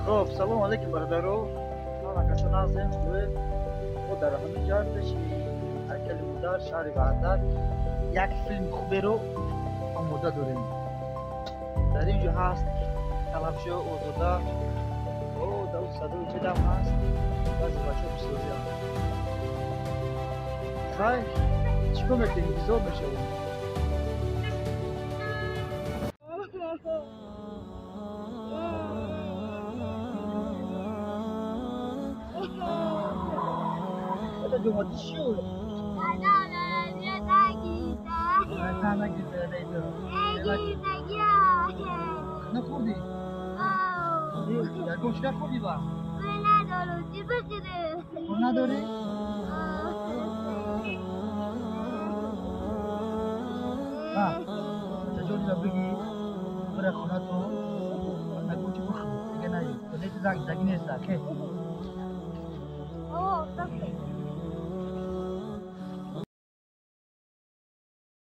Хоб, салом алейкум, бародаро. Ҳама касон ҳастем, хубед? Мо дар ҳамин ҷо пеши ҳайкали модар, шаҳри Ваҳдат, як филми хуберо омода дорем. Дар ин ҷо ҳаст талабшо Озода, о дар садои чедам ҳаст, баъзе бачаҳо бисёриям. Хай, чӣ кор мекунем? Интизор мешавем. Нахӯрдӣ? Ягон чӣ нахӯрдӣ ба? Надорам, чӣ бихӯрам? Пул надорӣ? Бачаҷонира бигӣ, бира хонатон, ягон чӣ бихӯр, дига наё. Занг заги неста, ке?